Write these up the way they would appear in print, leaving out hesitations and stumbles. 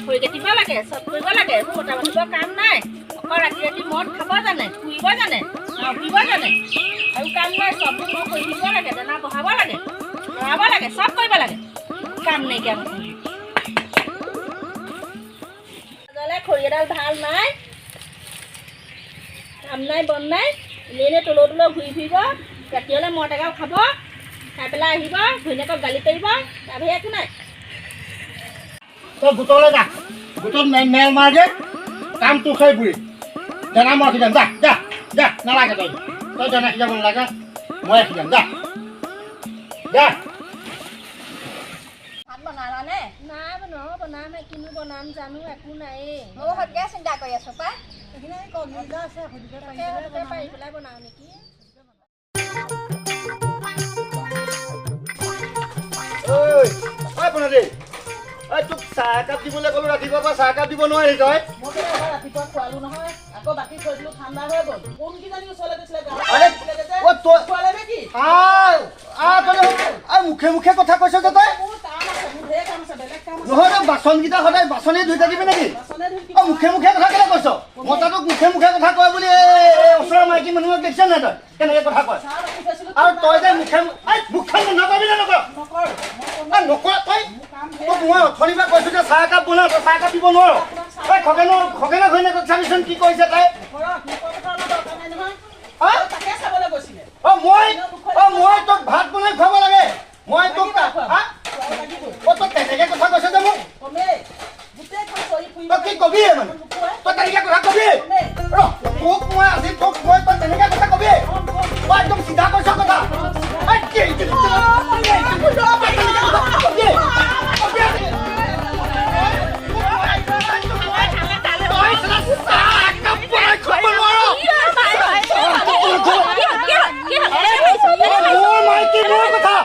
খৰি কাটিব লাগে, চব কৰিব লাগে, এইবোৰ মতা মানুহৰ কাম নাই। অকল ৰাতি ৰাতি মদ খাব জানে, ফুৰিব জানে, ফুৰিব জানে, আৰু কাম নাই। চববোৰ মই কৰি থাকিব লাগে, দানা বহাব লাগে, লৰাব লাগে, চব কৰিব লাগে, কাম নাইকিয়া মানুহ। খৰি এডাল ভাল নাই, কাম নাই বন নাই, এনেই এনেই তলৌ তলৌ ঘূৰি ফুৰিব। ৰাতি হ'লে মদ এগাল খাব, খাই পেলাই আহিব, ঘৈণীয়েকক গালি পাৰিব, তাৰ বাহিৰে একো নাই। তই গোটলৈ যা, গোটত মেল মাৰগে, কামটো সেই বুঢ়ী দানা মই সিজাম। যা যা যা, নালাগে তই তই দানা সিজাব নালাগে, মই সিজাম, যা যা। ভাত বনালানে? নাই বনোৱা, বনাম, কিনো বনাম জানো, একো নায়েই। ময়ো সদায় চিন্তা কৰি আছো পাই। তাকে পাৰি পেলাই বনাওঁ নেকি। ঐ ঐ প্ৰণতি, ঐ তোক চাহ একাপ দিবলৈ ক'লো ৰাতিপুৱাৰ পৰা, চাহ একাপ দিব নোৱাৰি তই? মই বোলে এবাৰ ৰাতিপুৱা খোৱালো নহয়, আকৌ বাকী থৈ দিলো, ঠাণ্ডা হৈ গ'ল। কোন কিজানি ওচৰলৈ গৈছিলে, আৰে, গাঁৱত অ তই খোৱালে নে কি? আ তই আ মুখে মুখে কথা কৈছ যে তই। মোৰ কাম আছে, মোৰ ঢেৰ কাম আছে, বেলেগ কাম আছে। নহয়, তই বাচনকেইটা সদায় বাচনেই ধুই থাকিবি নেকি? বাচনে ধুই কি? অ মুখে মুখে কথা কেলে কৈছ? মতাটোক মুখে মুখে কথা কয় বুলি এই ওচৰৰ মাইকী মানুহক দেখিছ নাই তই কেনেকে কথা কয়? চাহ ৰাখি থৈছিলো। আৰু তই যে মুখে এই মুখখন বন্ধ কৰিবি নে নকৰ? নকৰো। এই নকৰ তই। মোৰ কাম ঢেৰ। তোক মই অথনিৰ পৰা কৈছো যে চাহ একাপ বনা, তই চাহ একাপ দিব নোৱাৰ। এই খগেনৰ ঘৈণীয়েকক চাবিচোন কি কৰিছে তাই। কৰক, লোকৰ কথা অলপ দৰকাৰ নাই নহয়। হা? তাকে চাবলৈ গৈছিলে। অ মই তোক ভাত বনাই খুৱাব লাগে, মই তোক হা? খুৱাব লাগিবই। অ তই তেনেকে কথা কৈছ যে মোক। কমেই গোটেইখন চৰি ফুৰিব। তই কি কবিয়ে মানে? নোখোৱাই। তই তেনেকে কথা কবি? ৰ, তোক মই আজি তোক মই তই তেনেকে কথা কবি? তই একদম চিধা কৈছ কথা। এই কি তই তেনেকে কথা কবি? কবি? তই চালা চাহ একাপ বনাই খুৱাব নোৱাৰ। মোৰ মাইকী মোৰ কথা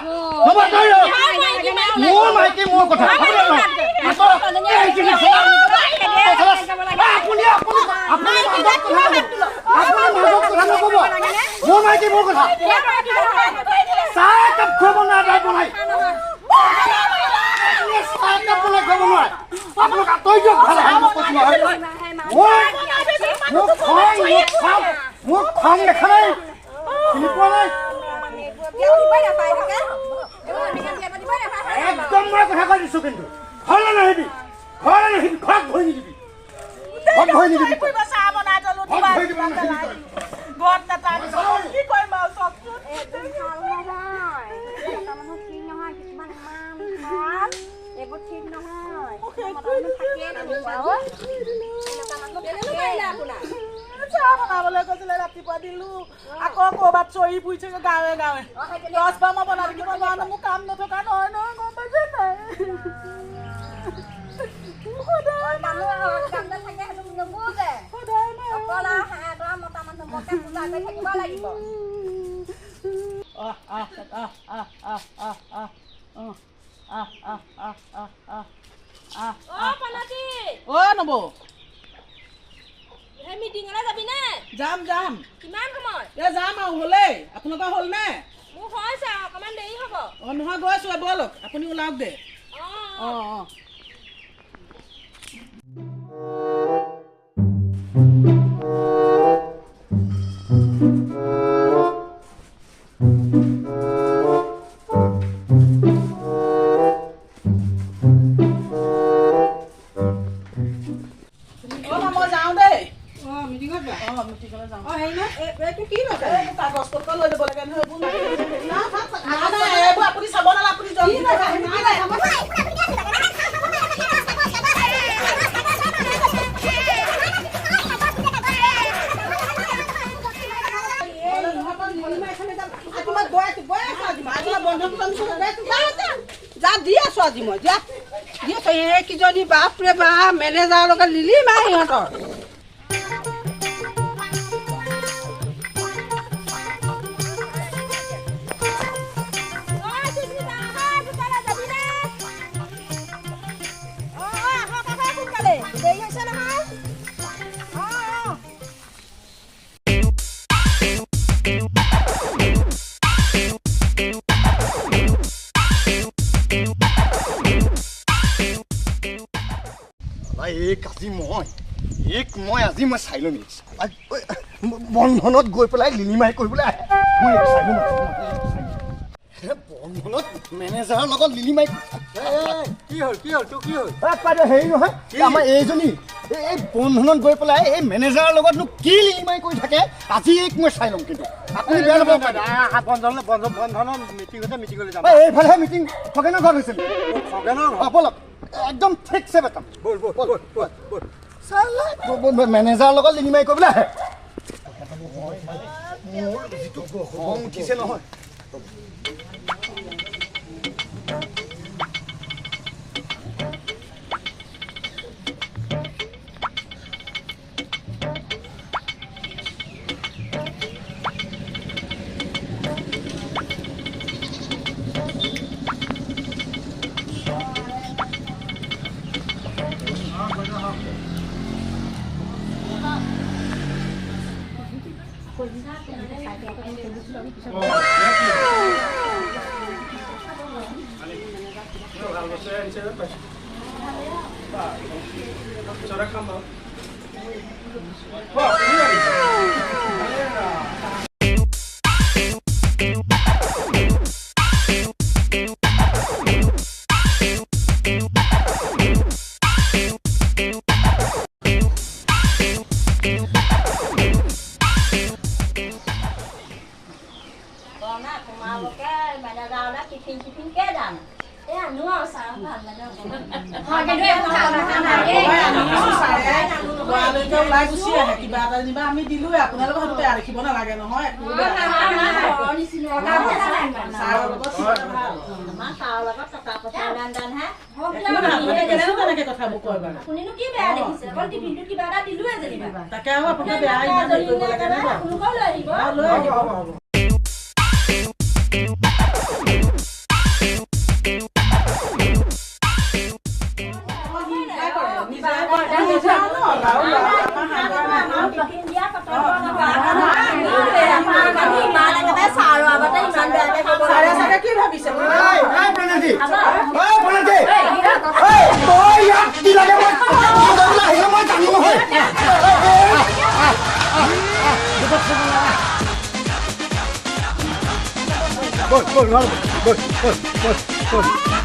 হ'ব, তই ৰ। মোৰ মাইকী মোৰ কথা। আপুনি আপুনি আপুনি মাজত কথা নক'ব, আপুনি মাজত কথা নক'ব। মোৰ মাইকী মোৰ কথা। চাহ একাপ খুৱাব নোৱাৰে তাই বনাই। আপুনি চাহ একাপ বনাই খুৱাব নোৱাৰে, আপোনাক আঁতৰি দিয়ক ভাল। মই কৈছো নহয়, মোৰ খং, মোৰ খং, মোৰ খং দেখা নাই, চিনি পোৱা নাই। একদম মই কথা কৈ দিছো কিন্তু, ঘৰলৈ নাহিবি, ঘৰলৈ নাহিবি, ঘৰত ভৰি নিদিবি, ঘৰত ভৰি নিদিবি। ফুৰিব চাহ বনাই থলো। ঘৰত ভৰি দিব নাহিবি তই। ঘৰত নাটানিব, কি কৰিম আৰু চাওকচোন। ভাল নহয়, মতা মানুহ ঠিক নহয়, কিছুমান ইমান ভাল, এইবোৰ ঠিক নহয়। মতা মানুহ থাকেই তেনেকুৱা। অ এনেকুৱা মানুহ থাকেই। আপোনাৰ চাহ বনাবলৈ কৈছিলে, ৰাতিপুৱা দিলো। আকৌ ক'ৰবাত চৰি ফুৰিছে গাঁৱে গাঁৱে। 10 বাৰ মই বনাই থাকিব নোৱাৰো, মোৰ কাম নথকা নহয় নহয়, গম পাইছে নাই? সদায় মানুহ কাম নাথাকে সেইটো নুবুজে। সদায় মই অকল আৰু হাঁহ মতা মানুহবোৰকে পূজা কৰি থাকিব লাগিব। আহ আহ আহ আহ আহ আহ আহ আহ আহ আহ আহ আহ আহ আহ। অ প্ৰণতি। অ নবৌ। সেই মিটিঙলৈ যাবি নে? যাম যাম। কিমান সময়? এ যাম আৰু, হ'লেই। আপোনালোকৰ হ'ল নে? মোৰ হৈছে আৰু, অকণমান দেৰি হ'ব। অ নহয়, গৈছোঁ, ব'লক, আপুনি ওলাওক দে। অ। অ অ। অ মা, মই যাওঁ দেই। অ মিটিঙত যোৱা? অ, মিটিঙলৈ যাওঁ। অ হেৰি নহয়, এইটো কি লৈছে? এইবোৰ কাগজ পত্ৰ লৈ যাব লাগে নহয়, এইবোৰ নাই নাই, এইবোৰ আপুনি চাব নালাগে, আপুনি যাওক। কি লৈছে? কি লৈছে? আজি মই গৈ আছো, গৈ আছো। আজি মই, আজি মই বন্ধ কৰি গৈ আছো। যা যা যা, দি আছো আজি মই, যা দি আছো। এইকেইজনী বাপৰে বাপ, মেনেজাৰৰ লগত লিলি মাৰ সিহঁতৰ। অ সুস্মিতা, আহা সোনকালে, যাবি নে? অ অ, আহক আহক সোনকালে, দেৰি হৈছে নহয়। অ অ। এই মই আজি মই চাই ল'ম। বন্ধনত গৈ পেলাই লিলিমাই কৰিবলৈ আহে, মই চাই ল'ম। বন্ধনত মেনেজাৰৰ লগত লিলিমাই। কি হ'ল, কি হ'ল তোৰ, কি হ'ল? হেৰি নহয়, আমাৰ এইজনী এই বন্ধনত গৈ পেলাই এই মেনেজাৰৰ লগতনো কি লিলিমাই কৰি থাকে, আজি এইক মই চাই ল'ম। কিন্তু আপুনি বেয়া নাপাব। বন্ধনৰ মিটিং হৈছে, মিটিঙলৈ যাম। এইফালেহে মিটিং, খগেনৰ ঘৰত হৈছিল। খগেনৰ ঘৰ, ব'লক একদম ঠিকছে বেটাম। ব'ল ব'ল ব'ল ব'ল। মেনেজাৰৰ লগত লিলিমাই কৰিবলৈ আহে। মোৰ যিটো খং উঠিছে নহয়। আমি দিলোৱে, আপোনালোকৰ সেইটো বেয়া দেখিব নালাগে নহয়। কথাবোৰ কয় বাৰু, তাকে আৰু আপোনাৰ বেয়া ইমান কৰিব লাগে লৈ আহিব। বল বল বল বল বল।